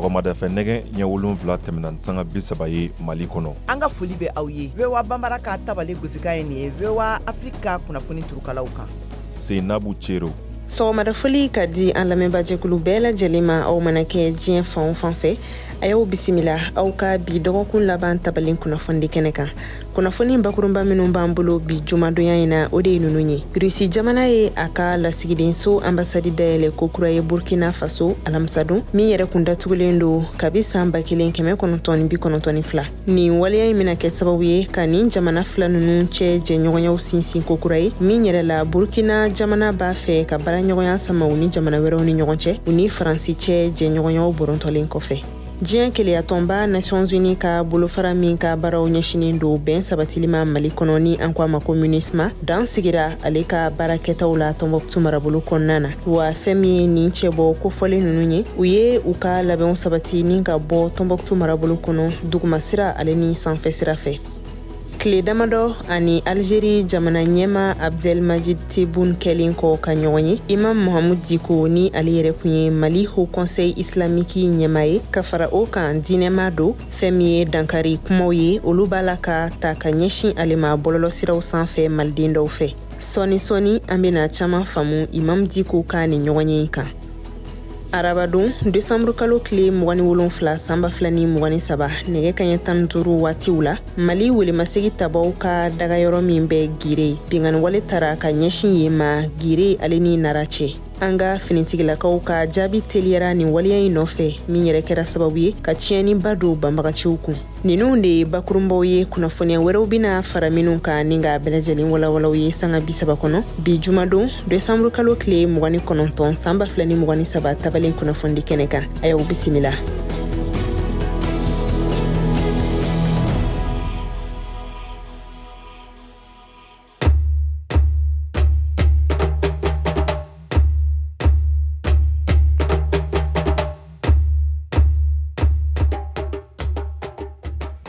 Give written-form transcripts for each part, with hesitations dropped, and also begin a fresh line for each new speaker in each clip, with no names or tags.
Sɔgɔmada fɛ nɛgɛ ɲɛ 7 tɛmɛna ni sanga 30 ye Mali kɔnɔ.
An ka foli bɛ aw ye VOA Banbara ka tabale gosikan ye nin ye VOA Afrique ka kunnafoni turukalaw kan.
Seinabu Cero.
Sɔgɔmadafoli ka di an lamɛnbaajɛkulu bɛɛ lajɛlen ma aw mana kɛ diɲɛ fan o fan fɛ a y'aw bisimila aw ka bi dɔgɔkun laban tabalen kunnafonidi kɛnɛ kan kunnafoni bakurunba minnu b'an bolo bi jumadonya in na o de ye ninnu ye rusi jamana ye a ka lasigidenso anbasadi dayɛlɛ kokura ye burkina faso alamisadon min yɛrɛ kun datugulen don kabi san 1992 nin waleya in bɛna kɛ sababu ye ka nin jamana fila ninnu cɛ jɛɲɔgɔnyaw sinsin kokura ye min yɛrɛ la burkina jamana b'a fɛ ka baaraɲɔgɔnya sama u ni jamana wɛrɛw ni ɲɔgɔn cɛ u ni faransi cɛ jɛɲɔgɔnyaw bɔrɔntɔlen kɔfɛ diɲɛ keleyatɔnba nations unies ka bolofara min ka baaraw ɲɛsinin don bɛn sabatili ma mali kɔnɔ ni an ko a ma ko minusma dan sigira ale ka baarakɛtaw la tɔnbɔkutu marabolo kɔnɔna na wa fɛn min ye nin cɛbɔ kofɔlen ninnu ye u ye u ka labɛnw sabati ni ka bɔ tɔnbɔkutu marabolo kɔnɔ dugumasira ale ni sanfɛ sira fɛ tile damadɔ ani alizeri jamana ɲɛmaa abdelmajid tebboune kɛlen kɔ ka ɲɔgɔn ye imam mahamud diko ni ale yɛrɛ kun ye mali haut conseil islamique ɲɛmaa ye ka fara o kan diinɛmaa don fɛn min ye dankari kumaw ye olu b'a la ka ta ka ɲɛsin ale ma bɔlɔlɔsiraw sanfɛ maliden dɔw fɛ sɔɔni sɔɔni an bɛna caman faamu imam diko ka nin ɲɔgɔnye kan arabadon desanburu kalo tile 27 san 2023 nɛgɛ kaɲɛ 15 waatiw la mali welemasegi tabaw ka dagayɔrɔ min bɛ gire binkanniwale tara ka ɲɛsin yen ma gire ale ni nara cɛ an ka finitigilakaw ka jaabi teliyara nin waleya in nɔfɛ min yɛrɛ kɛra sababu ye ka tiɲɛniba don banbagaciw kun ninnu de ye bakurunbaw ye kunnafoniya wɛrɛw bɛna fara minnu kan ni k'a bɛɛ lajɛlen walawala aw ye sanga 30 kɔnɔ bi jumadon desanburu kalo tile 29 san 2023 tabalen kunnafonidi kɛnɛ kan a y'aw bisimila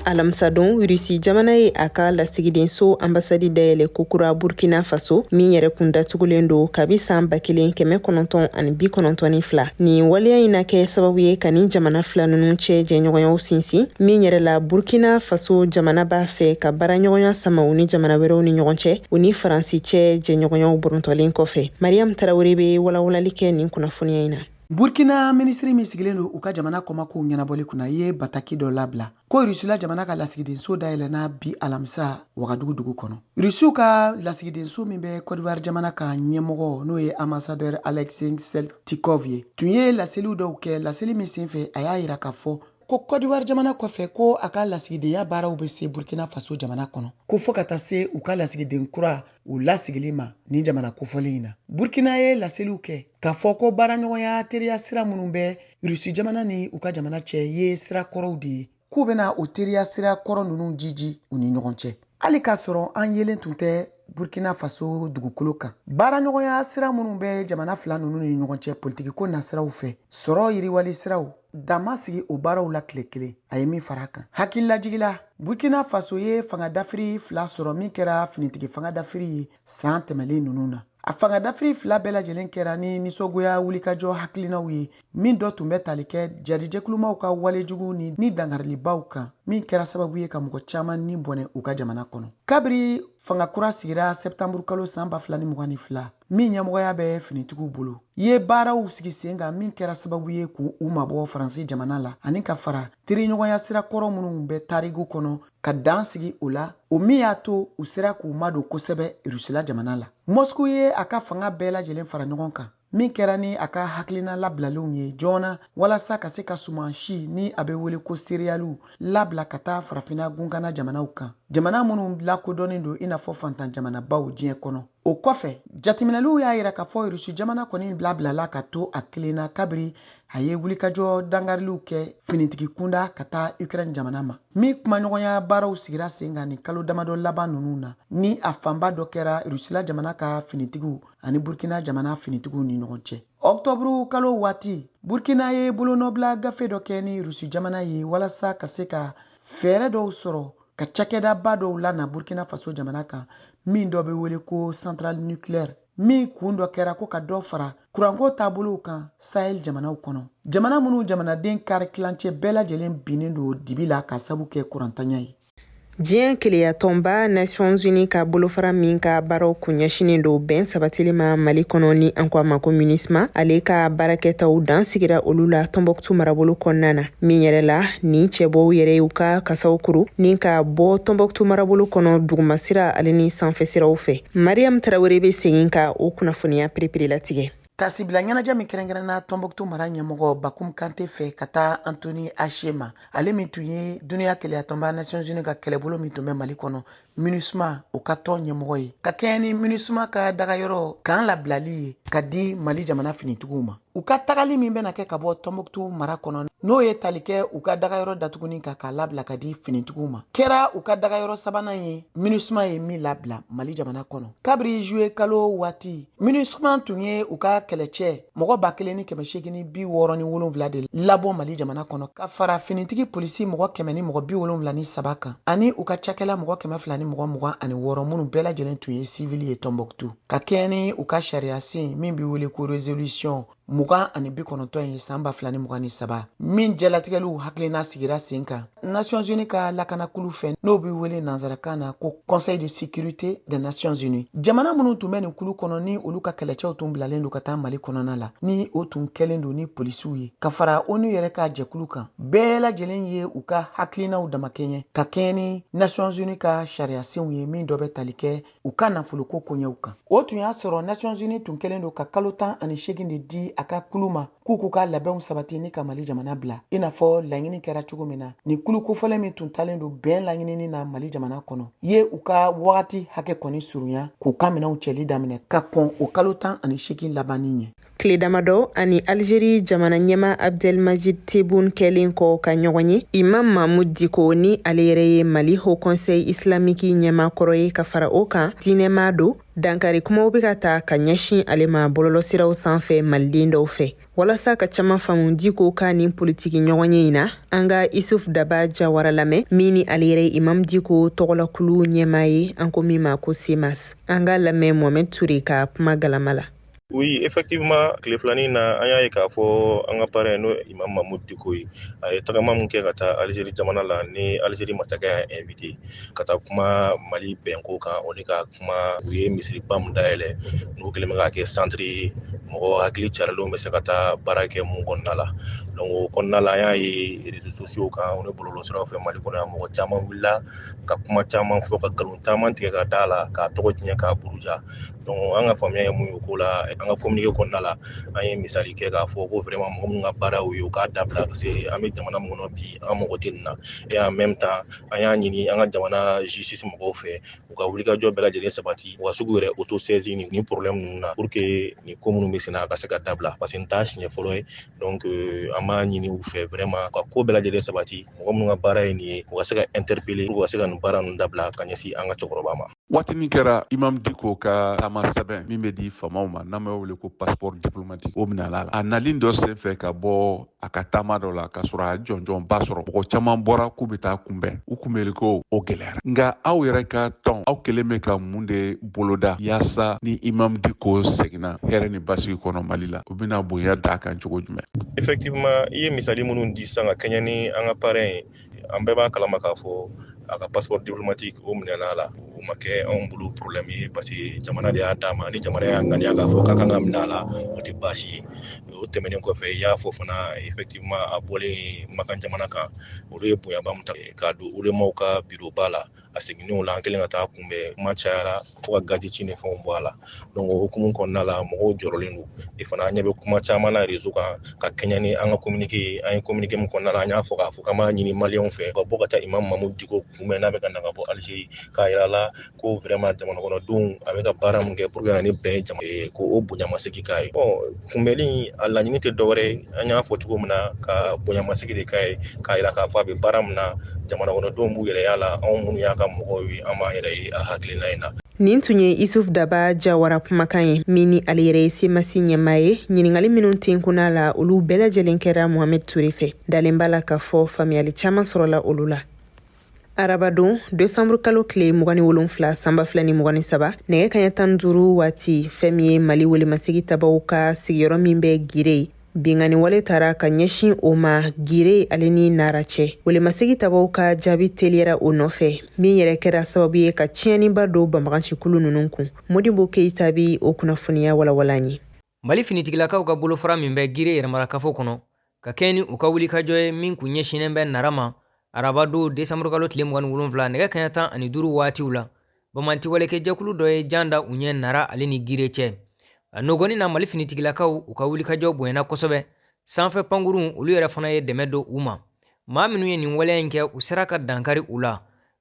Alamisadon Rusi jamana ye a ka lasigidenso anbasadi dayɛlɛ kokura Burkina Faso min yɛrɛ kun datugulen don kabi san 1992. Nin waleya in na kɛ sababu ye ka nin jamana fila ninnu cɛ jɛɲɔgɔnyaw sinsin min yɛrɛ la Burkina Faso jamana b'a fɛ ka baaraɲɔgɔnya sama u ni jamana wɛrɛw ni ɲɔgɔn cɛ u ni Faransi cɛ jɛɲɔgɔnyaw bɔrɔntɔlen kɔfɛ. Mariam Tarawele bɛ walawalali kɛ nin kunnafoniya in na.
Burkina minisiri min sigilen don u ka jamana kɔmakow ɲɛnabɔli kunna ye bataki dɔ labila ko Rusila jamana ka lasigidenso dayɛlɛna bi alamisa Wagadugu dugu kɔnɔ. Rusiw ka lasigidenso min bɛ Côte d'Ivoire jamana kan ɲɛmɔgɔ n'o ye ambassadeur Alexei Saltykov ye tun ye laseliw dɔw kɛ laseli min senfɛ a y'a yira k'a fɔ ko Côte d'Ivoire jamana kɔfɛ ko a ka lasigidenya baaraw bɛ se Burkina Faso jamana kɔnɔ ko fo ka taa se u ka lasigiden kura u lasigili ma nin jamana kofɔlen in na. Burkina ye laseliw kɛ k'a fɔ ko baaraɲɔgɔnya teriya sira minnu bɛ Rusi jamana ni u ka jamana cɛ ye sira kɔrɔw de ye k'u bɛna o teriya sira kɔrɔ ninnu jiji u ni ɲɔgɔn cɛ. Hali k'a sɔrɔ an yelen tun tɛ Burkina Faso dugukolo kan baaraɲɔgɔnya sira minnu bɛ jamana fila ninnu ni ɲɔgɔn cɛ politikiko nasiraw fɛ sɔrɔ yiriwali siraw dan ma sigi o baaraw la tile kelen a ye min fara a kan hakililajigi la Burkina Faso ye fanga dafiri fila sɔrɔ min kɛra finitigi fanga dafiri ye san tɛmɛlen ninnu na a fanga dafiri fila bɛɛ lajɛlen kɛra ni nisɔngoya wulikajɔ hakilinaw ye min dɔ tun bɛ tali kɛ jadijɛkulumaw ka walejugu ni dankarilibaw kan min kɛra sababu ye ka mɔgɔ caman ni bɔnɛ u ka jamana kɔnɔ kabiri fanga kura sigira sɛptanburu kalo san 2022 min ɲɛmɔgɔya bɛ finitigiw bolo ye baaraw sigi sen kan min kɛra sababu ye k'u mabɔ faransi jamana la ani ka fara teriɲɔgɔnya sira kɔrɔ minnu bɛ tariku kɔnɔ ka dan sigi o la o min y'a to u sera k'u madon kosɛbɛ rusila jamana la mɔsku ye a ka fanga bɛɛ lajɛlen fara ɲɔgɔn kan min kɛra ni a ka hakilina labilalenw ye joona walasa ka se ka sumansi ni a bɛ wele ko sereyaliw labila ka taa farafinna gunkana jamanaw kan jamana minnu lakodɔnnen don i n'a fɔ fantan jamanabaw diɲɛ kɔnɔ o kɔfɛ jateminɛliw y'a yira k'a fɔ rusi jamana kɔni bilabilala ka to a kelen na kabiri a ye wulikajɔ dankariliw kɛ finitigi kunda ka taa ukraine jamana ma min kumaɲɔgɔnya baaraw sigira sen kan nin kalo damadɔ laban ninnu na ni a fanba dɔ kɛra rusila jamana ka finitigiw ani burkina jamana finitigiw ni ɲɔgɔn cɛ ɔktɔburu kalo waati burkina ye bolonɔbila gafe dɔ kɛ ni rusi jamana ye walasa ka se ka fɛɛrɛ dɔw sɔrɔ ka cakɛdaba dɔw lana burkina faso jamana kan min dɔ bɛ wele ko centrale nucléaire Min kun dɔ kɛra ko ka dɔ fara kuranko taabolow kan Sahel jamanaw kɔnɔ. Jamana minnu jamanaden kari tilancɛ bɛɛ lajɛlen binnen don dibi la ka sabu kɛ kurantanya ye.
Diɲɛ kelenyatɔnba Nations Unies ka bolofara min ka baaraw kun ɲɛsinnen don bɛn sabatili ma Mali kɔnɔ, ni an ko a ma ko MINUSMA, ale ka baarakɛtaw dan sigira olu la Tɔnbɔkutu marabolo kɔnɔna na. Min yɛrɛ la, nin cɛbɔw yɛrɛ y'u ka kasaw kuru ni ka bɔ Tɔnbɔkutu marabolo kɔnɔ dugumasira ale ni sanfɛsiraw fɛ. Mariam Tarawele bɛ segin ka o kunnafoniya pereperelatigɛ.
Tasibila ɲɛnajɛ min kɛrɛnkɛrɛnna Tɔnbɔkutu mara ɲɛmɔgɔ Bakum Kante fɛ ka taa Antoni Haché ma, ale min tun ye duniya kelenyatɔnba Nations Unies ka kɛlɛbolo min tun bɛ Mali kɔnɔ MINUSMA, o ka tɔn ɲɛmɔgɔ ye, ka kɛɲɛ ni MINUSMA ka dagayɔrɔ kan labilali ye ka di Mali jamana finitigiw ma. U ka tagali min bɛna kɛ ka bɔ Tɔnbɔkutu mara kɔnɔ, n'o ye tali kɛ u ka dagayɔrɔ datuguni kan k'a labila ka di finitigiw ma, kɛra u ka dagayɔrɔ sabanan ye MINUSMA ye min labila Mali jamana kɔnɔ. Kabiri juillet kalo waati, MINUSMA tun ye u ka kɛlɛcɛ mɔgɔ 1867 de labɔ Mali jamana kɔnɔ, ka fara finitigi polisi mɔgɔ 173 kan ani u ka cakɛla mɔgɔ 226, minnu bɛɛ lajɛlen tun ye sivili ye Tɔnbɔkutu, ka kɛɲɛ ni u ka sariyasen min bɛ wele ko résolution 29 ye san 2023, min jalatigɛliw hakilina sigira sen kan Nations Unies ka lakanakulu fɛ, n'o bɛ wele nansarakan na ko Conseil de sécurité des Nations Unies. Jamana minnu tun bɛ nin kulu kɔnɔ, ni olu ka kɛlɛcɛw tun bilalen don ka taa Mali kɔnɔna la, ni o tun kɛlen don ni polisiw ye, ka fara ONU yɛrɛ ka jɛkulu kan, bɛɛ lajɛlen ye u ka hakilinaw damakɛɲɛ ka kɛɲɛ ni Nations Unies ka sariyasenw ye, min dɔ bɛ tali kɛ u ka nafoloko koɲɛw kan. O tun y'a sɔrɔ Nations Unies tun kɛlen don ka kalo 18 de di a ka kulu ma k'u k'u ka labɛnw sabati ni ka Mali jamana bila, i n'a fɔ laɲini kɛra cogo min na. Nin kulu kofɔlen min tun talen don bɛn laɲinini na Mali jamana kɔnɔ ye u ka wagati hakɛ kɔni surunya k'u ka minɛnw cɛli daminɛ ka kɔn o kalo 18 labanni ɲɛ.
Tile damadɔ ani Algérie jamana ɲɛma Abdelmajid Tebboune kɛlen kɔ ka ɲɔgɔn ye, Imam Mahmoud Dicko, ni ale yɛrɛ ye Mali Haut Conseil islamique ɲɛma kɔrɔ ye, ka fara o kan diinɛma don, dankari kumaw bɛ ka ta ka ɲɛsin ale ma bɔlɔlɔsiraw sanfɛ maliden dɔw fɛ. Walasa ka caman faamu Dicko ka nin politiki ɲɔgɔn ye in na, an ka Isuf Daba Jawara lamɛn, min ni ale yɛrɛ Imam Dicko tɔgɔlakulu ɲɛma ye, an ko min ma ko CMAS. An ka lamɛn Mohamed Toure ka kuma galama la.
Oui, effectivement, tile filanin na, an y'a ye k'a fɔ an ka parrain, n'o Imam Mahmoud Dicko ye, a ye tagama min kɛ ka taa Algérie jamana la, ni Algérie masakɛ y'a invité ka taa kuma Mali bɛnko kan, o ni ka kuma u ye misiriba min dayɛlɛ, n'u kɛlen bɛ k'a kɛ centre ye, mɔgɔ hakili carilenw bɛ se ka taa baara kɛ mun kɔnɔna la. Donc o kɔnɔna la, an y'a ye réseaux sociaux kan, o ni bɔlɔlɔsiraw fɛ Mali kɔnɔ yan, mɔgɔ caman wulila ka kuma caman fɔ, ka nkalon caman tigɛ ka da la, k'a tɔgɔ tiɲɛ, k'a buruja. Donc an ka faamuya ye mun ye o ko la, an ka communiqué kɔnɔna la, an ye misali kɛ k'a fɔ ko vraiment mɔgɔ minnu ka baara y'o ye, u k'a dabila, parce que an bɛ jamana min kɔnɔ bi, an mago tɛ nin na. Et en même temps, an y'a ɲini an ka jamana justice mɔgɔw fɛ, u ka wulikajɔ bɛɛ lajɛlen sabati, u ka se k'u yɛrɛ auto saisir nin problème ninnu na, pour que nin ko minnu bɛ sen na, a ka se ka dabila, parce que nin t'a siɲɛ fɔlɔ ye. Donc an b'a ɲini u fɛ vraiment ka ko bɛɛ lajɛlen sabati, mɔgɔ minnu ka baara ye nin ye, u ka se ka interpeller, u ka se ka nin baara ninnu dabila ka ɲɛsin an ka cɛkɔrɔba ma.
Waati min kɛra Imam Dicko ka taama sɛbɛn min bɛ di faamaw ma, n'an b'a wele ko passeport diplomatique, o minɛla la, a nalen dɔ sen fɛ ka bɔ a ka taama dɔ la, ka sɔrɔ a jɔnjɔnba sɔrɔ, mɔgɔ caman bɔra k'u bɛ taa kunbɛn, u kunbɛli ko o gɛlɛyara. Nka aw yɛrɛ ka tɔn, aw kelen bɛ ka mun de boloda yaasa ni Imam Dicko seginna hɛrɛ ni basigi kɔnɔ Mali la, u bɛna bonya d'a kan cogo jumɛn?
Effectivement, i ye misali minnu di sisan ka kɛɲɛ ni an ka parrain ye, an bɛɛ b'a kalama k'a fɔ a ka passeport diplomatique o minɛna a la. O ma kɛ anw bolo problème ye, parce que jamana de y'a d'a ma. Ni jamana y'a ŋaniya k'a fɔ k'a kan ka minɛ a la, o tɛ baasi ye. O tɛmɛnen kɔfɛ, i y'a fɔ fana, effectivement, a bɔlen Makan jamana kan, olu ye bonyaba min ta k'a don ulemaw ka bureau la, a seginnenw la, an kɛlen ka taa kunbɛn, kuma cayara fo ka gazi ci ni fɛnw bɔ a la. Donc o hukumu kɔnɔna la, mɔgɔw jɔrɔlen don. E fana, an ɲɛ bɛ kuma caman na réseau kan ka kɛɲɛ ni an ka communiqué ye. An ye communiqué min kɔnɔna la, an y'a fɔ k'a fɔ k'an b'a ɲini maliyɛnw fɛ ka bɔ ka taa Imam Mahmoud Dicko kunbɛn n'a bɛ ka na ka bɔ Algérie, k'a yira la ko vraiment jamana kɔnɔdenw, a bɛ ka baara min kɛ pour que ka na ni bɛn ye, ko o bonyamasegin k'a ye. Bon, kunbɛnni a laɲini tɛ dɔwɛrɛ ye, an y'a fɔ cogo min na, ka bonyamasegin de k'a ye, k'a yira k'a fɔ a bɛ baara min na, jamana kɔnɔdenw b'u yɛrɛ y'a la. Anw minnu y'a ka mɔgɔw ye, an b'an yɛrɛ ye a hakilina in na.
Nin tun ye Isuf Daba Jawara kumakan ye, min ni ale yɛrɛ ye CMAS ɲɛmaa ye. Ɲiningali minw tenkunna la, olu bɛɛ lajɛlen kɛra Mohamed Toure fɛ. Dalen b'a la k'a fɔ faamuyali caman sɔrɔla olu la. Arabadon desanburu kalo tile 27 san 2023, nɛgɛ kaɲɛ 15 waati, fɛn min ye Mali welemasegi tabaw ka sigiyɔrɔ min bɛ Gire, binkanni wale taara ka ɲɛsin o ma Gire ale ni Nara cɛ. Welemasegi tabaw ka jaabi teliyara o nɔfɛ, min yɛrɛ kɛra sababu ye ka tiɲɛniba don banbagancikulu ninnu kun. Modibo Keyita bi o kunnafoniya walawala an ye.
Mali finitigilakaw ka bolofara min bɛ Gire yɛrɛmarakafo kɔnɔ, ka kɛɲɛ ni u ka wulikajɔ ye min kun ɲɛsinnen bɛ Nara ma, arabadon desanburukalo tile 27, nɛgɛ kaɲɛ 15 waatiw la, banbaanciwalekɛjɛkulu dɔ ye jan da u ɲɛ Nara ale ni Gire cɛ. A nɔgɔni na, Mali finitigilakaw u ka wulikajɔ bonyana kosɛbɛ. Sanfɛ pankurun olu yɛrɛ fana ye dɛmɛ don u ma. Maa minnu ye nin waleya in kɛ, u sera ka dankari u la.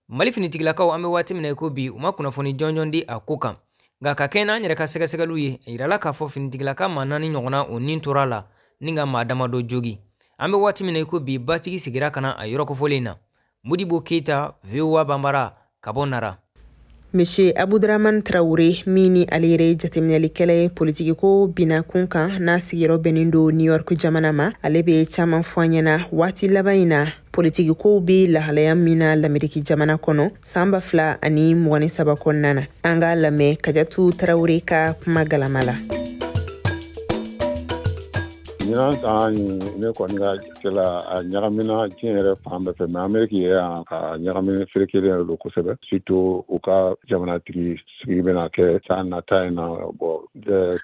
Mali finitigilakaw, an bɛ waati min na i ko bi, u ma kunnafoni jɔnjɔn di a ko kan, nka ka kɛɲɛ n'an yɛrɛ ka sɛgɛsɛgɛliw ye, a yirala k'a fɔ finitigilaka maa 4 ɲɔgɔnna o nin tora la ni ka maa damadɔ jogi. An bɛ waati min na i ko bi, basigi sigira ka na a yɔrɔ kofɔlen na. Modibo Keyita, VOA Banbara, ka bɔ Nara.
Monsieur Abudramani Traoré, min ni ale yɛrɛ ye jateminɛlikɛla ye politikiko bina kun kan, n'a sigiyɔrɔ bɛnnen don New York jamana ma, ale bɛ caman fɔ an ɲɛna waati laban in na politikikow bɛ lahalaya min na Lameriki jamana kɔnɔ san 2023 kɔnɔna na. An k'a lamɛn Kajatu Traoré ka kuma galama la.
Ɲinan san ne kɔni ka jate la, a ɲagamina diɲɛ yɛrɛ fan bɛɛ fɛ, mais Ameriki yɛrɛ a ɲagamina ferekelen yɛrɛ don kosɛbɛ, surtout u ka jamanatigi sigi bɛna kɛ san nata in na. Bon,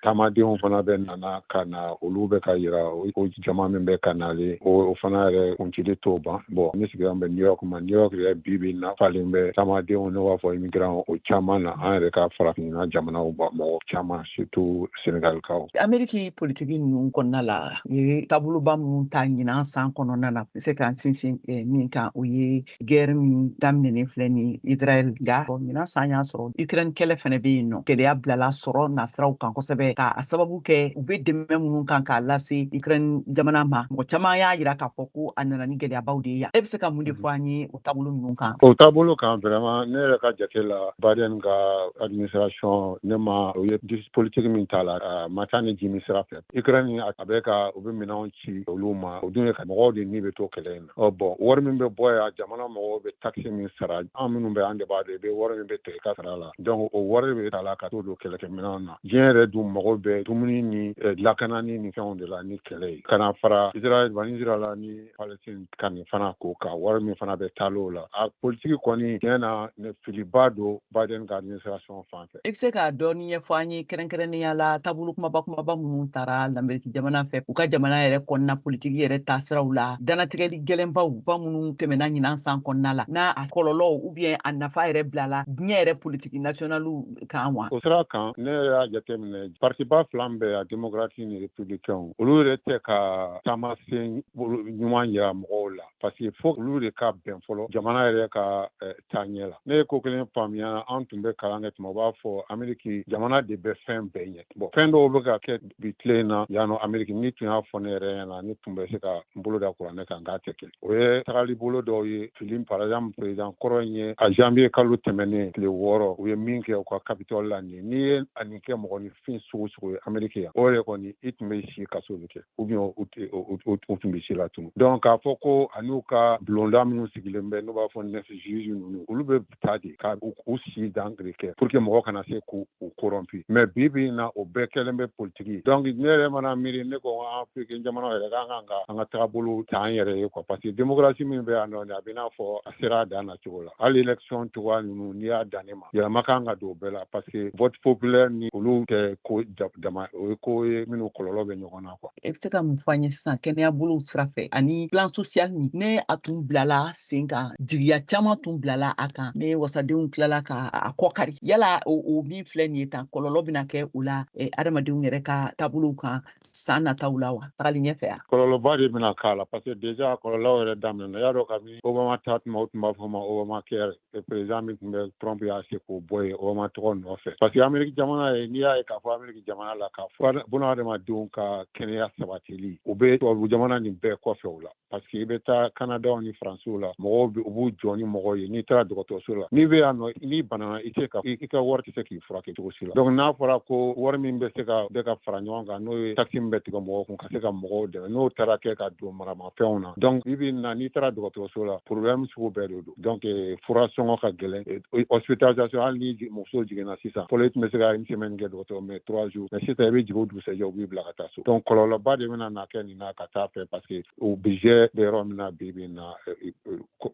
taamadenw fana bɛ nana ka na, olu bɛ ka yira o jama min bɛ ka nalen, o fana yɛrɛ kuncili t'o ban. Bon, ne sigilen bɛ New York ma. New York yɛrɛ bi bi na falen bɛ taamadenw, n'o b'a fɔ immigrant, o caman na, an yɛrɛ ka farafinna jamanaw mɔgɔ caman, surtout Senegalikaw.
Ameriki politiki ninnu kɔnɔna la, u ye taaboloba minnu ta ɲinan san kɔnɔna na, bɛ se k'an sinsin min kan, o ye guerre min daminɛnen filɛ ni Israël. Nka ɲinan san y'a sɔrɔ Ukraine kɛlɛ fɛnɛ bɛ yen nɔ. Gɛlɛya bilala sɔrɔ nasiraw kan kosɛbɛ, k'a sababu kɛ u bɛ dɛmɛ minnu kan k'a lase Ukraine jamana ma. Mɔgɔ caman y'a yira k'a fɔ ko a nana ni gɛlɛyabaw de ye yan. E bɛ se ka mun de fɔ an ye o taabolo ninnu kan?
O taabolo kan, vraiment, ne yɛrɛ ka jate la, Biden ka administration ne ma, o ye politique min t'a la, a ma taa ni jimi sira fɛ. Ukraine, a bɛ ka u bɛ minɛnw ci olu ma, o dun ye ka mɔgɔw de ni bɛ to kɛlɛ in na. Ɔ bon, wari min bɛ bɔ yan, jamana mɔgɔw bɛ taxe min sara, an minnu bɛ, an de b'a dɔn i bɛ wari min bɛ tigɛ i ka sara la. Donc o wari bɛ ta la ka t'o don kɛlɛkɛminɛnw na. Diɲɛ yɛrɛ dun mago bɛ dumuni ni lakanani ni fɛnw de la ni kɛlɛ ye. Ka na fara Israël, bani Israël ni Palestine kan nin fana ko ka wari min fana bɛ taalo la. A politiki kɔni, tiɲɛ na, ne filiba don Biden ka administration fan fɛ.
I bɛ se k'a dɔɔni ɲɛfɔ an ye, kɛrɛnkɛrɛnnenya la, taabolo kumaba kumaba minnu taara Lameriki jamana fɛ, u ka jamana yɛrɛ kɔnɔna politiki yɛrɛ taasiraw la, danatigɛli gɛlɛnbaw ba minnu tɛmɛna ɲinan san kɔnɔna la, n'a a kɔlɔlɔw ou bien a nafa yɛrɛ bilala diɲɛ yɛrɛ politiki nationaliw kan wa?
O sira kan, ne yɛrɛ y'a jateminɛ, partiba fila bɛɛ ya, démocrate ni républicain, olu yɛrɛ tɛ ka taamasen ɲuman yira mɔgɔw la, parce que fo olu de ka bɛn fɔlɔ jamana yɛrɛ ka taa ɲɛ la. Ne ye ko kelen faamuya, an tun bɛ kalan kɛ tuma, u b'a fɔ Ameriki jamana de bɛ fɛn bɛɛ ɲɛ. Bon, fɛn dɔw bɛ ka kɛ bi tile in na yan nɔ Ameriki, ni tun y'a fɔ ne yɛrɛ ɲɛna, ne tun bɛ se ka n bolo da kuranɛ kan k'a tɛ kɛ. O ye tagali bolo dɔw ye fili. Par exemple, président kɔrɔ in ye, a janvier kalo tɛmɛnen tile 6, u ye min kɛ u ka Capitole la nin ye, n'i ye a nin kɛ mɔgɔninfin sugu sugu ye Ameriki yan, o yɛrɛ kɔni, i tun bɛ si kaso de kɛ ou bien u tun bɛ si la tunu. Donc k'a fɔ ko an'u ka bulonda minnu sigilen bɛ, n'u b'a fɔ neuf juge ninnu, olu bɛ taa de ka u si dan de kɛ pour que mɔgɔ kana se k'u corrompu. Mais bi bi in na, o bɛɛ kɛlen bɛ politiki. Donc ne yɛrɛ mana miiri, ne ko Afrique jamana yɛrɛ k'an kan ka an ka tagabolo ta an yɛrɛ ye quoi, parce que démocratie min bɛ yan nɔ, a bɛ n'a fɔ a sera a dan na cogo la. Hali élection cogoya ninnu, n'i y'a dan ne ma, yɛlɛma kan ka don o bɛɛ la, parce que vote populaire ni olu tɛ ko dama, o ye ko ye minnu kɔlɔlɔ bɛ ɲɔgɔn na quoi.
E bɛ se ka mun fɔ an ye sisan kɛnɛya bolow sira fɛ ani plan social min ne a tun bilala sen kan, jigiya caman tun bilala a kan, ne wasadenw tilala ka a kɔ kari? Yala o min filɛ nin ye tan, kɔlɔlɔ bɛna kɛ o la adamadenw yɛrɛ ka taabolow kan san nataw la wa, tagali ɲɛfɛ yan?
Kɔlɔlɔba de bɛna k'a la, parce que déjà kɔlɔlɔw yɛrɛ daminɛna. Y'a dɔn, kabini Obama ta tuma, o tun b'a fɔ ma Obama Care, président min tun bɛ, Trump y'a se k'o bɔ yen Obama tɔgɔ nɔfɛ, parce que Amérique jamana ye, n'i y'a ye k'a fɔ Amérique jamana la, k'a fɔ bunahadamadenw ka kɛnɛya sabatili, u bɛ tubabu jamana nin bɛɛ kɔfɛ o la, parce que i bɛ taa Canada ni Faransiw la, mɔgɔw u b'u jɔ ni mɔgɔw ye. N'i taara dɔgɔtɔrɔso la, n'i bɛ yan nɔ, n'i banana, i tɛ ka i ka wari tɛ se k'i furakɛ cogo si la. Donc n'a fɔra ko wari min bɛ se ka bɛɛ ka fara ɲɔgɔn kan, n'o ye taxe min bɛ tigɛ mɔgɔw kun. kun ka se ka mɔgɔw dɛmɛ, n'o taara kɛ ka don maramafɛnw na. Donc bi bi in na, n'i taara dɔgɔtɔrɔso la, problème sugu bɛɛ de don. Donc fura sɔngɔ ka gɛlɛn, hospitalisation, hali ni muso jiginna sisan, fɔlɔ i tun bɛ se ka une semaine kɛ dɔgɔtɔrɔ, mais 3 jours, mais sisan i bɛ jigin o dugusɛjɛ, u b'i bila ka taa so. Donc kɔlɔlɔba de bɛna na kɛ nin na ka taa fɛ, parce que o budget bɛ yɔrɔ min na bi bi in na,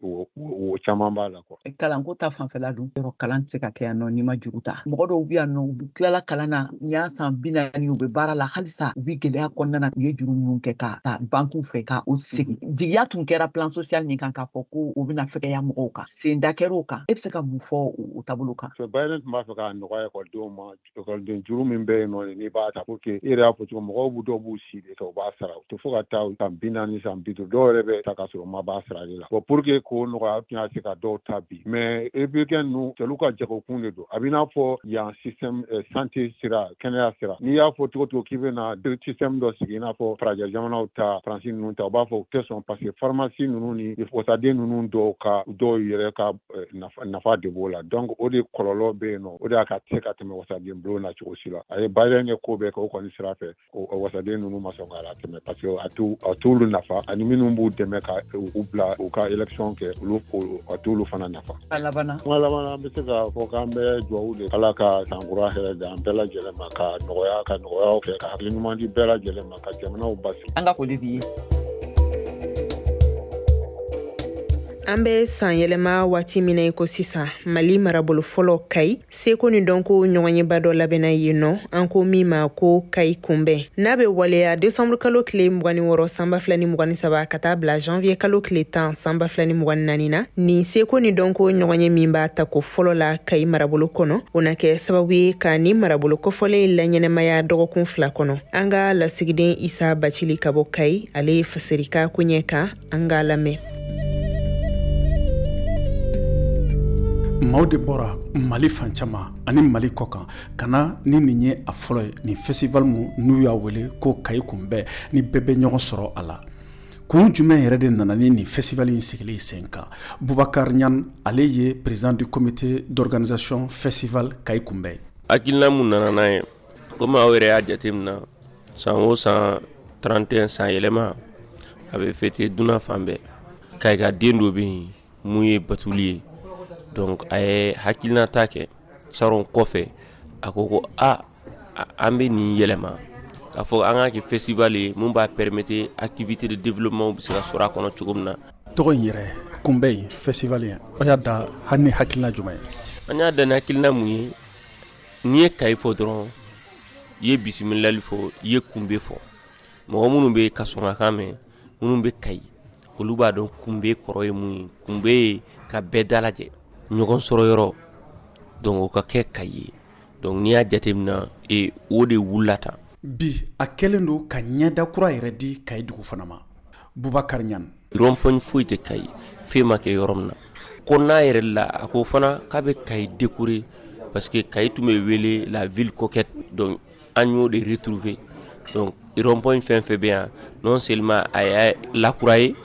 o caman b'a la quoi.
Kalanko ta fanfɛla dun, yɔrɔ kalan tɛ se ka kɛ yan nɔ n'i ma juru ta. Mɔgɔ dɔw bɛ yan nɔ, u tilala kalan na nin y'a san 40, u bɛ baara la halisa, u bɛ gɛlɛya kɔnɔna na. U ye juru minnu kɛ ka ta bankiw fɛ ka o segin. Jigiya tun kɛra plan social min kan, k'a fɔ ko o bɛna fɛgɛya mɔgɔw kan, senda kɛra o kan. E bɛ se ka mun fɔ o taabolo kan?
Biden tun b'a fɛ k'a nɔgɔya ekɔlidenw ma. Ekɔliden juru min bɛ yen nɔ, n'i b'a ta pour que, i yɛrɛ y'a fɔ cogo, mɔgɔw b'u dɔw b'u si de kɛ u b'a sara, u tɛ fo ka taa san 40, san 50, dɔw yɛrɛ bɛ ta ka sɔrɔ u ma b'a sarali la. Bon, pour que k'o nɔgɔya, tun y'a se ka dɔw ta bi, mais républicain ninnu, olu ka jagokun de don. A b'i n'a fɔ yan système santé sira, kɛnɛya sira, n'i y'a fɔ cogo cogo k'i bɛna système dɔ sigi i n'a fɔ farajɛ jamanaw ta, Faransi ninnu ta, u b'a fɔ u tɛ sɔn, parce que pharmacie ninnu ni wasaden ninnu dɔw ka dɔw yɛrɛ ka nafa de b'o la. Donc o de kɔlɔlɔ bɛ yen nɔ, o de y'a ka se ka tɛmɛ wasaden bulon na cogo si la. A ye Biden ye ko bɛɛ kɛ o kɔni sira fɛ, wasaden ninnu ma sɔn k'a latɛmɛ, parce que a t'olu nafa, ani minnu b'u dɛmɛ ka u bila u ka élection kɛ, olu a t'olu fana nafa.
A labanna.
Kuma laban, an bɛ se k'a fɔ k'an bɛ dugawu de, Ala ka sankura hɛrɛ di an bɛɛ lajɛlen ma, ka nɔgɔya, ka nɔgɔyaw kɛ, ka hakili ɲuman di bɛɛ lajɛlen ma, ka jamanaw basigi.
An ka foli b'i ye.
An bɛ san yɛlɛma waati min na i ko sisan, Mali marabolo fɔlɔ Kayi, seko ni dɔnko ɲɔgɔnyeba dɔ labɛnna yen nɔ, an ko min ma ko Kayi kunbɛn, n'a bɛ waleya desanburu kalo tile 26 san 2023 ka taa bila janvier kalo tile 10 san 2024 na. Nin seko ni dɔnko ɲɔgɔnye min b'a tako fɔlɔ la Kayi marabolo kɔnɔ, o na kɛ sababu ye ka nin marabolo kofɔlen laɲɛnɛmaya dɔgɔkun 2 kɔnɔ. An ka lasigiden Isa Bacili ka bɔ Kayi, ale ye fasiri k'a koɲɛ kan, an k'a lamɛn.
Maaw de bɔra Mali fan caman ani Mali kɔkan ka na ni nin ye a fɔlɔ ye, nin festival mun n'u y'a wele ko Kayi kunbɛn, ni bɛɛ bɛ ɲɔgɔn sɔrɔ a la. Kun jumɛn yɛrɛ de nana ni nin festival in sigili sen kan? Bubakar Ɲan, ale ye président du comité d'organisation festival Kayi kunbɛn.
Hakilina mun nana n'a ye, komi aw yɛrɛ y'a jateminɛ, san o san 31 san yɛlɛma, a bɛ fêter dunan fan bɛɛ. Kayi ka den dɔ bɛ yen mun ye Batuli ye, donc a ye hakilinata kɛ saron kɔfɛ, a ko ko a an bɛ nin yɛlɛma k'a fɔ an k'a kɛ festival ye mun b'a permettre activité de développement bɛ se ka sɔrɔ a kɔnɔ cogo min na.
Tɔgɔ in yɛrɛ, kunbɛn festival ye, aw y'a da hali ni hakilina jumɛn ye?
An y'a da ni hakilina mun ye, n'i ye Kayi fɔ dɔrɔn, i ye bisimilali fɔ, i ye kunbɛn fɔ. Mɔgɔ minnu bɛ kasɔngakan mɛn, minnu bɛ Kayi, olu b'a dɔn kunbɛn kɔrɔ ye mun ye. Kunbɛn ye ka bɛɛ dalajɛ, ɲɔgɔn sɔrɔ yɔrɔ, donc o ka kɛ Kayi ye. Donc n'i y'a jateminɛ, o de wulila tan.
Bi a kɛlen don ka ɲɛda kura yɛrɛ di Kayi dugu fana ma. Bubakar Ɲan.
Rond-point foyi tɛ Kayi fɛn ma kɛ yɔrɔ min na ko n'a yɛrɛ la, a ko fana k'a bɛ Kayi décorer, parce que Kayi tun bɛ wele la ville coquette, donc an y'o de retrouver. Donc rond-point fɛn fɛn bɛ yan, non seulement a y'a lakura ye,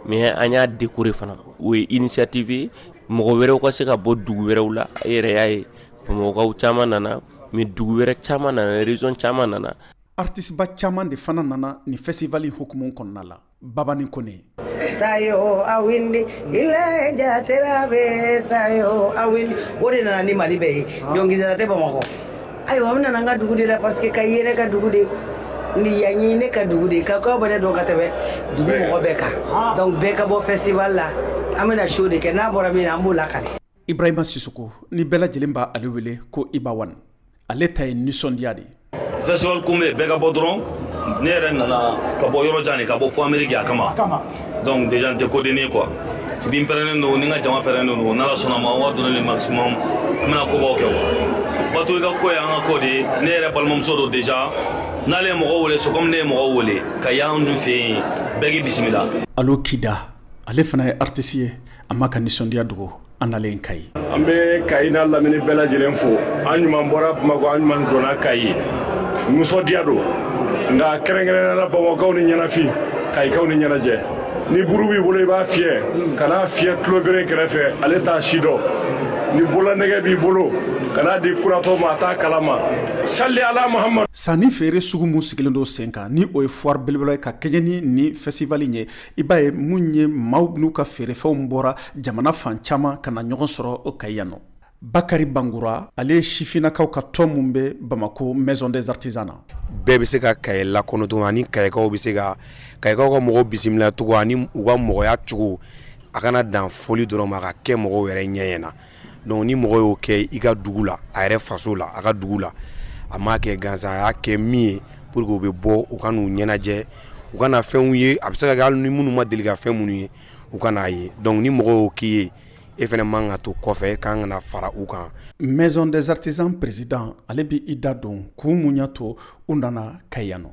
mais an y'a décorer fana. O ye initiative ye mɔgɔ wɛrɛw ka se ka bɔ dugu wɛrɛw la. E yɛrɛ y'a ye, Bamakɔkaw caman nana, mais dugu wɛrɛ caman nana, région caman nana.
Artiste ba caman de fana nana nin festival in hukumu kɔnɔna la. Babani Kone.
Sayo awindi ile jaterabe sayo awindi, o de nana ni Mali bɛɛ ye. Dɔnkilidala tɛ Bamakɔ. Ayiwa, an nana an ka dugu de la, parce que Kayi ye ne ka dugu de, ni yan ye ne ka dugu de, ka k'aw bɛ ne dɔn ka tɛmɛ dugu mɔgɔ bɛɛ kan. Donc bɛɛ ka bɔ festival la, an bɛna show de kɛ, n'a bɔra min na, an b'o lakale.
Ibrahima Sisoko, ni bɛɛ lajɛlen b'a ale wele ko Iba One, ale ta ye nisɔndiya de ye.
Festival kunbɛn, bɛɛ ka bɔ dɔrɔn. Ne yɛrɛ nana ka bɔ yɔrɔ jan de, ka bɔ fo Amérique a kama. Donc déjà n tɛ ko denni ye quoi. Bi n pɛrɛnnen don, ni n ka jama pɛrɛnnen don. N'Ala sɔnna ma, on va donner le maximum, an bɛna kobaw kɛ quoi. Batuli ka ko ye an ka ko de ye. Ne yɛrɛ balimamuso don déjà. N'ale ye mɔgɔw wele, c'est comme ne ye mɔgɔw wele ka y'an dun fɛ yen, bɛɛ k'i bisimila.
Alo Kida, ale fana ye artiste ye, a ma ka nisɔndiya dogo an nalen Kayi.
An bɛ Kayi n'a lamini bɛɛ lajɛlen fo. An ɲuman bɔra Bamakɔ, an ɲuman donna Kayi, nisɔndiya don, nka kɛrɛnkɛrɛnnenya la Bamakɔkaw ni ɲɛnafin, Kayikaw ni ɲɛnajɛ. Ni buru b'i bolo, i b'a fiyɛ, kan'a fiyɛ tulobere kɛrɛfɛ, ale t'a si dɔn. Ni bololanɛgɛ b'i bolo, kan'a di kuratɔ ma, a t'a kalama. Sali ala Muhammad.
Sanni feere sugu mun sigilen don sen kan, ni o ye foire belebele ye ka kɛɲɛ ni nin festival in ye, i b'a ye mun ye, maaw n'u ka feerefɛnw bɔra jamana fan caman ka na ɲɔgɔn sɔrɔ o Kayi yan nɔ. Bakari Bangura, ale ye sifinnakaw ka tɔn mun bɛ Bamako Maison des Artisans na.
Bɛɛ bɛ se ka Kayi lakɔnɔ cogo ani Kayikaw bɛ se ka Kayikaw ka mɔgɔw bisimila cogo ani u ka mɔgɔya cogo, a kana dan fɔli dɔrɔn ma, ka kɛ mɔgɔw yɛrɛ ɲɛ ɲɛna. Donc ni mɔgɔ y'o kɛ i ka dugu la, a yɛrɛ faso la, a ka dugu la, a m'a kɛ gansan, a y'a kɛ min ye pour que u bɛ bɔ, u ka n'u ɲɛnajɛ, u ka na fɛnw ye, a bɛ se ka kɛ hali ni minnu ma deli ka fɛn minnu ye, u ka n'a ye. Donc ni mɔgɔ y'o k'i ye, e fana man ka to kɔfɛ, k'an kana fara u kan.
Maison des Artisans président, ale bɛ i da don kun mun y'a to u nana Kayi yan nɔ.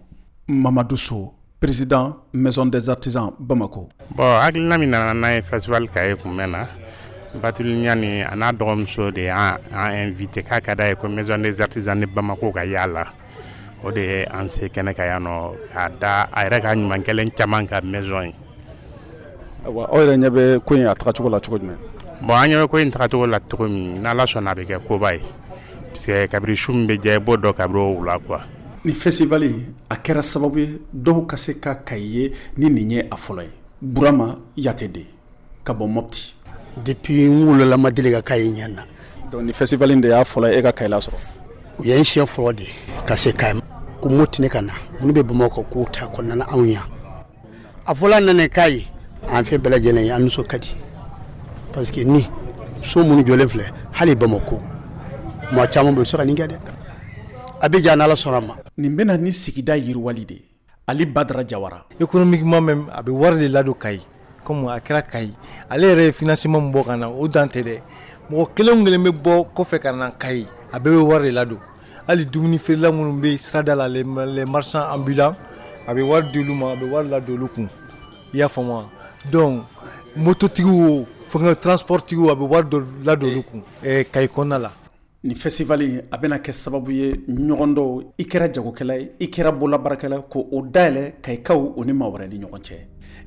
Mamadu So, président Maison des Artisans Bamako.
Bon, hakilina min nana n'a ye festival Kaye kunbɛn na, Batuli Ɲani a n'a dɔgɔmuso de y'an invité k'a ka d'a ye ko Maison des Artisans ni Bamako ka y'a la. O de ye an se kɛnɛ kan yan nɔ, k'a da a yɛrɛ ka ɲuman kɛlen caman ka maison ye.
Aw yɛrɛ ɲɛ bɛ ko in a tagacogo la cogo jumɛn?
Bon, an ɲɛ bɛ ko in tagacogo la cogo min, n'Ala sɔnna, a bɛ kɛ koba ye, parce que kabiri su min bɛ jɛ, i b'o dɔn kabiri o wula quoi.
Ni festival a kɛra sababu ye dɔw ka se ka Kayi ye ni nin ye a fɔlɔ ye. Burama Yatede ka bɔ Mopti.
Depuis n wolola, ma deli ka Kayi ɲɛ na.
Donc ni festival in de y'a fɔlɔ ye e ka Kayi lasɔrɔ?
O ye n siɲɛ fɔlɔ de ka se Kayi, ko Mopti ne ka na minnu bɛ Bamakɔ k'o ta kɔnɔna anw yan. A fɔla nana Kayi, an fɛn bɛɛ lajɛlen ye, an nisɔn ka di, parce que ni so minnu jɔlen filɛ, hali Bamakɔ maa caman bɛ se ka nin kɛ dɛ. A bɛ ja, n'Ala sɔnna a ma.
Nin bɛna ni sigida yiriwali de ye. Ali Badara Jawara.
Économiquement même, a bɛ wari de ladon Kayi. Comme a kɛra Kayi, ale yɛrɛ ye financement min bɔ ka na, o dan tɛ dɛ. Mɔgɔ kelen o kelen bɛ bɔ kɔfɛ ka na Kayi, a bɛɛ bɛ wari de ladon. Hali dumuni feerela minnu bɛ sirada la, les marchands ambulants, a bɛ wari di olu ma, a bɛ wari ladon olu kun, i y'a faamu wa? Donc mototigiw o, fɛngɛ transport tigiw, a bɛ wari dɔ ladon olu kun Kayi kɔnɔna la.
Nin festival in, a bɛna kɛ sababu ye ɲɔgɔn dɔw, i kɛra jagokɛla ye, i kɛra bololabaarakɛla, ko o dayɛlɛ Kayikaw o ni maa wɛrɛ ni ɲɔgɔn cɛ.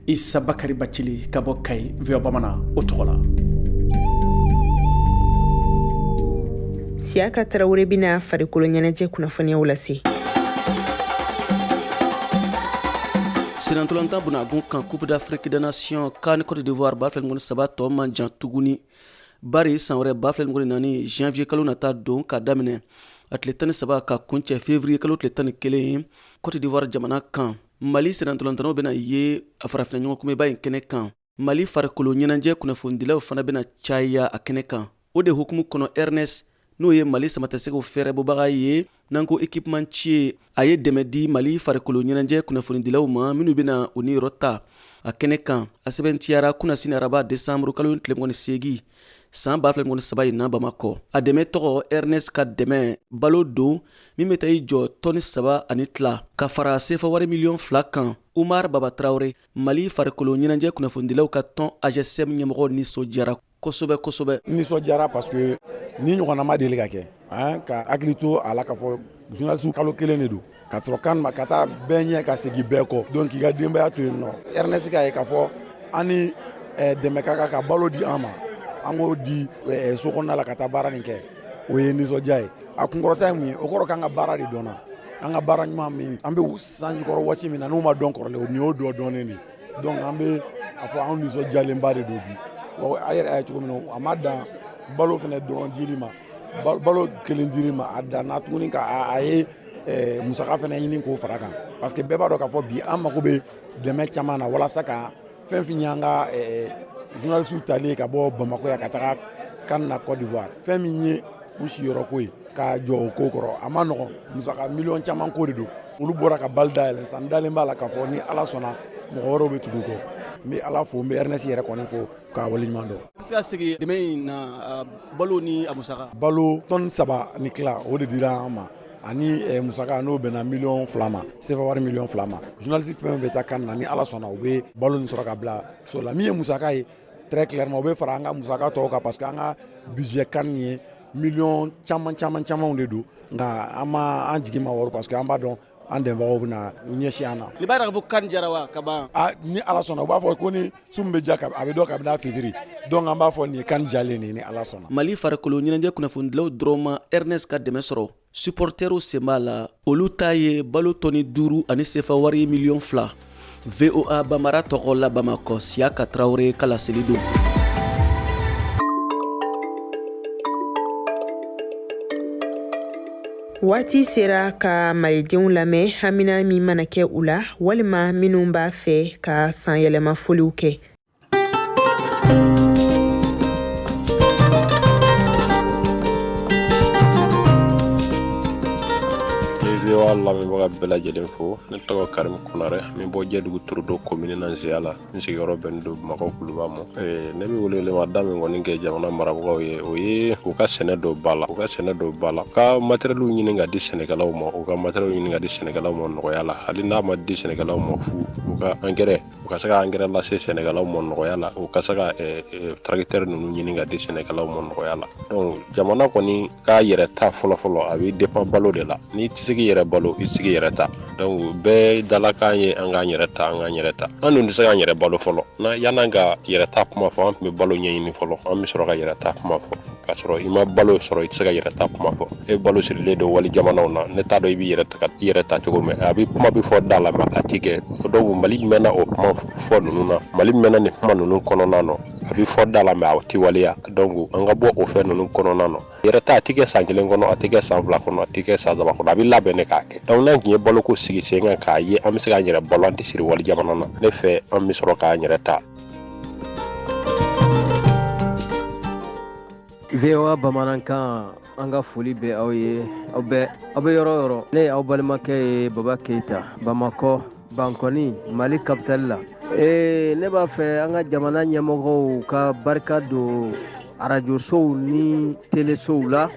Isa Bakari Bacili ka bɔ Kayi, VOA Bamanan o tɔgɔ la.
Siyaka Tarawele bɛna farikolo ɲɛnajɛ kunnafoniyaw lase.
Senatɔlɔntan bunagun kan, Coupe d'Afrique des Nations CAN Côte d'Ivoire 2023 tɔ man jan tuguni, bari san wɛrɛ 2024 janvier kalo nata don ka daminɛ a tile 13 ka kuncɛ février kalo tile 11 Côte d'Ivoire jamana kan, Mali senatɔlɔntannaw bɛna ye a farafina ɲɔgɔnkunbɛnba in kɛnɛ kan. Mali farikolo ɲɛnajɛ kunnafonidilaw fana bɛna caya a kɛnɛ kan. O de hukumu kɔnɔ, Ernest, n'o ye Mali samatɛsɛgɛw fɛɛrɛbɔbaga ye, n'an ko équipementier, a ye dɛmɛ di Mali farikolo ɲɛnajɛ kunnafonidilaw ma minnu bɛna u niyɔrɔ ta a kɛnɛ kan. A sɛbɛntiyara kunasini araba desanburu kalo tile 28 san 2023 in na Bamakɔ. A dɛmɛ tɔgɔ Ernest ka dɛmɛ balo don min bɛ taa i jɔ tɔni 3 1/4 ka fara sefa wari miliyɔn 2 kan. Umar Baba Tarawele, Mali farikolo ɲɛnajɛ kunnafonidilaw ka tɔn AJSM ɲɛmɔgɔ, nisɔndiyara kosɛbɛ kosɛbɛ.
Nisɔndiyara parce que ni ɲɔgɔnna ma deli ka kɛ, ka hakili to a la k'a fɔ journaliste kalo kelen de don ka sɔrɔ kan ma ka taa bɛɛ ɲɛ ka segin bɛɛ kɔ. Donc k'i ka denbaya to yen nɔ, Ernest k'a ye k'a fɔ an ni dɛmɛ ka kan ka balo di an ma, an k'o di so kɔnɔna la ka taa baara nin kɛ, o ye nisɔndiya ye. A kunkɔrɔta ye mun ye? O kɔrɔ k'an ka baara de dɔnna, an ka baara ɲuman min an bɛ sanjikɔrɔ waati min na, n'o ma dɔn kɔrɔlen, o nin y'o dɔ dɔnnen de. Donc an bɛ a fɔ anw nisɔndiyalenba de don bi. A yɛrɛ y'a ye cogo min na, a ma dan balo fana dɔrɔn dili ma, balo kelen dili ma, a danna tuguni ka a ye musaka fana ɲini k'o fara kan, parce que bɛɛ b'a dɔn k'a fɔ bi an mako bɛ dɛmɛ caman na walasa ka fɛn fɛn y'an ka journaliste talen ka bɔ Bamakɔ yan ka taga CAN na Côte d'Ivoire, fɛn min ye u siyɔrɔko ye, ka jɔ o ko kɔrɔ, a ma nɔgɔn. Musaka miliyɔn caman ko de don. Olu bɔra ka bali dayɛlɛ san dalen b'a la k'a fɔ ni Ala sɔnna, mɔgɔ wɛrɛw bɛ tugu kɔ. N bɛ Ala fo, n bɛ Ernest yɛrɛ kɔni fo k'a waleɲuman dɔn.
Bɛ se ka segin dɛmɛ in na, balo ni a musaka?
Balo tɔni 3 1/4, o de dira an ma, ani musaka n'o bɛnna miliyɔn 2 ma, sefa wari miliyɔn 2 ma. Journaliste fɛn fɛn bɛ taa CAN na, ni Ala sɔnna, u bɛ balo nin sɔrɔ ka bila so la. Min ye musaka ye, très clairement, u bɛ fara an ka musaka tɔw kan, parce que an ka budget CAN ye miliyɔn caman caman camanw de don. Nka an ma an jigi ma wɔrɔ, parce que an b'a dɔn An dɛmɛbagaw bɛna u ɲɛsin an na.
Nin b'a jira k'a fɔ CAN diyara wa ka ban?
A ni Ala sɔnna, u b'a fɔ ko ni su min bɛ diya, a bɛ dɔn kabini a fitiri. Donc an b'a fɔ nin ye CAN diyalen de ye ni Ala sɔnna.
Mali farikolo ɲɛnajɛ kunnafonidilaw dɔrɔn ma Ernest ka dɛmɛ sɔrɔ. Supportɛriw sen b'a la, olu ta ye balo tɔni 5 ani sefa wari miliyɔn 2. VOA Bambara tɔgɔ la Bamakɔ, Siyaka Tarawele ka laseli don.
Waati sera ka malidenw lamɛn hamina min mana kɛ u la walima minnu b'a fɛ ka sanyɛlɛma foliw kɛ.
VOA lamɛnbaga bɛɛ lajɛlen fo. Ne tɔgɔ Karim Konarɛ, n bɛ bɔ Jɛdugu Torodo komini na Nzeya la. N sigiyɔrɔ bɛnnen don Bamakɔ Kuluba ma. Ne bɛ welewelemada min kɔni kɛ jamana marabagaw ye, o ye u ka sɛnɛ don ba la, u ka sɛnɛ don ba la, ka matériel ɲini ka di sɛnɛkɛlaw ma, u ka matériel ɲini ka di sɛnɛkɛlaw ma nɔgɔya la. Hali n'a ma di sɛnɛkɛlaw ma fu, u ka angɛrɛ, u ka se ka angɛrɛ lase sɛnɛkɛlaw ma nɔgɔya la, u ka se ka tracteur ninnu ɲini ka di sɛnɛkɛlaw ma nɔgɔya la. Donc jamana kɔni k'a yɛrɛ ta fɔlɔfɔlɔ, a bɛ dépend balo de la. N'i tɛ se k'i yɛrɛ balo, i tɛ se k'i yɛrɛ ta. Donc bɛɛ dalakan ye an k'an yɛrɛ ta, an k'an yɛrɛ ta. An dun tɛ se k'an yɛrɛ balo fɔlɔ. Na yan'an ka yɛrɛ ta kuma fɔ, an tun bɛ balo ɲɛɲini fɔlɔ, an bɛ sɔrɔ ka yɛrɛ ta kuma fɔ. K'a sɔrɔ i ma balo sɔrɔ, i tɛ se ka yɛrɛ ta kuma fɔ. E balo sirilen don wali jamanaw na, ne t'a dɔn i b'i yɛrɛ ta, i yɛrɛ ta cogo min. A bɛ kuma bɛ fɔ da la, mais a ti kɛ. Donc Mali mɛnna o kuma fɔ ninnu na, Mali mɛnna nin kuma ninnu kɔnɔna nɔ. A bɛ fɔ da la, mais a ti waleya. Donc an ka bɔ o fɛn ninnu kɔnɔna nɔ. Yɛrɛ ta a ti kɛ san 1 kɔnɔ, a ti kɛ san 2 kɔnɔ, a ti kɛ san 3 kɔnɔ, a bɛ labɛn de k'a kɛ. Donc n'an tun ye baloko sigi sen kan k'a ye an bɛ se k'an yɛrɛ balo, an tɛ siri wali jamana na. Ne fɛ an bɛ sɔrɔ k'an yɛrɛ ta.
VOA Bamanankan, an ka foli bɛ aw ye, aw bɛɛ, aw bɛ yɔrɔ o yɔrɔ. Ne ye aw balimakɛ ye, Baba Keyita, Bamakɔ, Bankɔni, Mali capitale la. Ee, ne b'a fɛ an ka jamana ɲɛmɔgɔw ka barika don arajosow ni telesow la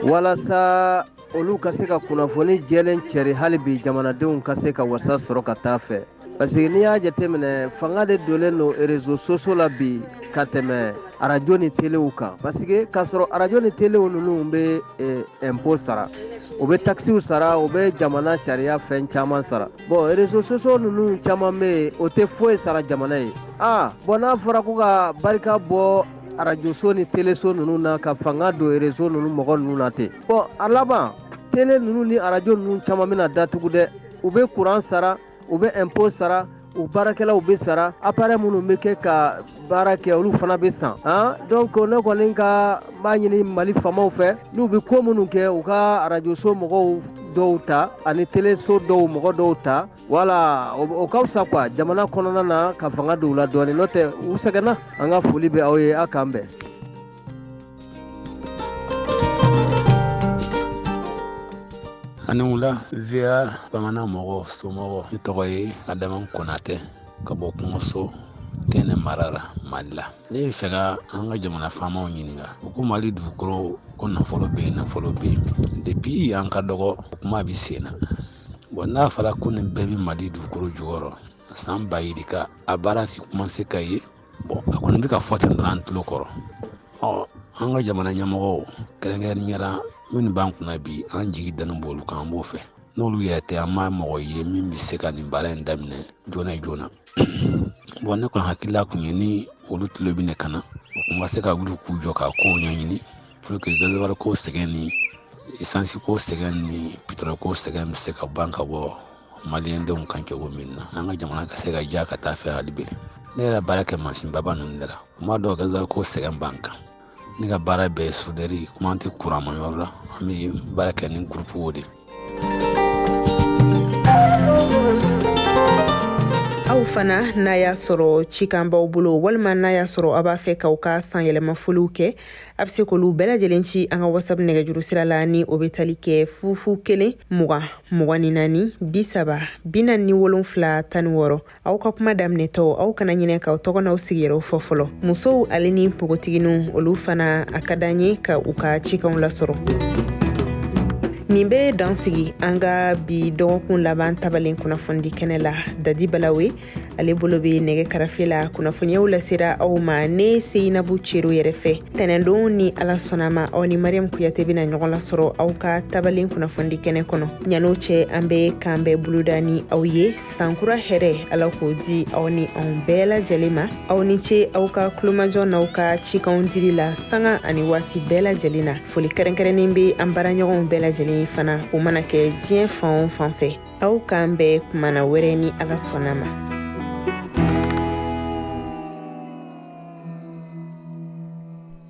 walasa olu ka se ka kunnafoni jɛlen cɛri hali bi jamanadenw ka se ka wasa sɔrɔ ka taa fɛ. Parce que n'i y'a jateminɛ, fanga de donnen don réseaux sociaux la bi ka tɛmɛ arajo ni telew kan. Parce que k'a sɔrɔ arajo ni telew ninnu bɛ impôt sara, u bɛ taxes sara, u bɛ jamana sariya fɛn caman sara. Bon, réseaux sociaux ninnu caman bɛ yen, o tɛ foyi sara jamana ye. Bon, n'a fɔra ko ka barika bɔ arajoso ni teleso ninnu na ka fanga don réseau ninnu mɔgɔ ninnu na ten, bon, a laban tele ninnu ni arajo ninnu caman bɛna datugu dɛ. U bɛ courant sara, u bɛ impôt sara, u baarakɛlaw bɛ sara, appareil minnu bɛ kɛ ka baara kɛ, olu fana bɛ san. Donc ne kɔni ka b'a ɲini Mali faamaw fɛ, n'u bɛ ko minnu kɛ, u ka arajoso mɔgɔw dɔw ta ani teleso dɔw mɔgɔ dɔw ta, wala o ka fisa quoi jamana kɔnɔna na, ka fanga don u la dɔɔnin, n'o tɛ u sɛgɛnna. An ka foli bɛ aw ye, aw k'an bɛn.
A ni wula, VOA bamanan mɔgɔw somɔgɔw. Ne tɔgɔ ye Adama Konatɛ ka bɔ Kungoso Tɛnɛ mara la, Mali la. Ne bɛ fɛ ka an ka jamana faamaw ɲininka. U ko Mali dugukolo ko nafolo bɛ yen, nafolo bɛ yen. Depuis an ka dɔgɔ, o kuma bɛ sen na. Bon, n'a fɔra ko nin bɛɛ bɛ Mali dugukolo jukɔrɔ, san ba yirika a baara ti commencer ka ye. Bon, a kɔni bɛ ka fɔ ten dɔrɔn an tulo kɔrɔ. Ɔ, an ka jamana ɲɛmɔgɔw, kɛrɛnkɛrɛnnenya la minnu b'an kunna bi, an jigi dannen b'olu kan, an b'o fɛ. N'olu yɛrɛ tɛ, an ma mɔgɔ ye min bɛ se ka nin baara in daminɛ joona joona. Bon, ne kɔni hakilila kun ye ni olu tulo bɛ ne kan na, u kun ka se ka wuli k'u jɔ ka kow ɲɛɲini pour que gasoil ko sɛgɛn ni essence ko sɛgɛn ni pétrole ko sɛgɛn bɛ se ka ban ka bɔ maliyɛndenw kan cogo min na, an ka jamana ka se ka diya ka taa fɛ hali bi. Ne yɛrɛ baara kɛ mansinbaba ninnu de la. Kuma dɔw gasoil ko sɛgɛn b'an kan. Ne ka baara bɛɛ ye soudeur, kuma an tɛ courant ma yɔrɔ la, an bɛ baara kɛ ni groupe de.
Aw fana, n'a y'a sɔrɔ cikan b'aw bolo walima n'a y'a sɔrɔ aw b'a fɛ k'aw ka sanyɛlɛmafoliw kɛ, a bɛ se k'olu bɛɛ lajɛlen ci an ka WhatsApp nɛgɛjuru sira la, ni o bɛ tali kɛ 0 0 20 24 30 47 16. Aw ka kuma daminɛtɔ, aw kana ɲinɛ k'aw tɔgɔ n'aw sigiyɔrɔ fɔ fɔlɔ. Musow ale ni npogotigininw, olu fana a ka d'an ye ka u ka cikanw lasɔrɔ. Nin bɛ dan sigi an ka bi dɔgɔkun laban tabalen kunnafonidi kɛnɛ la. Dadi Balawe Ale bolo bɛ nɛgɛ karafe la. Kunnafoniyaw lasera aw ma ne Seyinabu Cero yɛrɛ fɛ. Tɛnɛndon ni Ala sɔnna ma, aw ni Mariam Kuyate bɛna ɲɔgɔn lasɔrɔ aw ka tabalen kunnafonidi kɛnɛ kɔnɔ. Ɲan'o cɛ, an bɛ kanbɛn boloda ni aw ye. Sankura hɛrɛ, Ala k'o di aw ni anw bɛɛ lajɛlen ma. Aw ni ce aw ka tulomajɔ n'aw ka cikanw dili la sanga ani waati bɛɛ lajɛlen na. Foli kɛrɛnkɛrɛnnen bɛ an baaraɲɔgɔnw bɛɛ lajɛlen fana, o mana kɛ diɲɛ fan o fan fɛ. Aw k'an bɛn kumana wɛrɛ ni Ala sɔnna ma.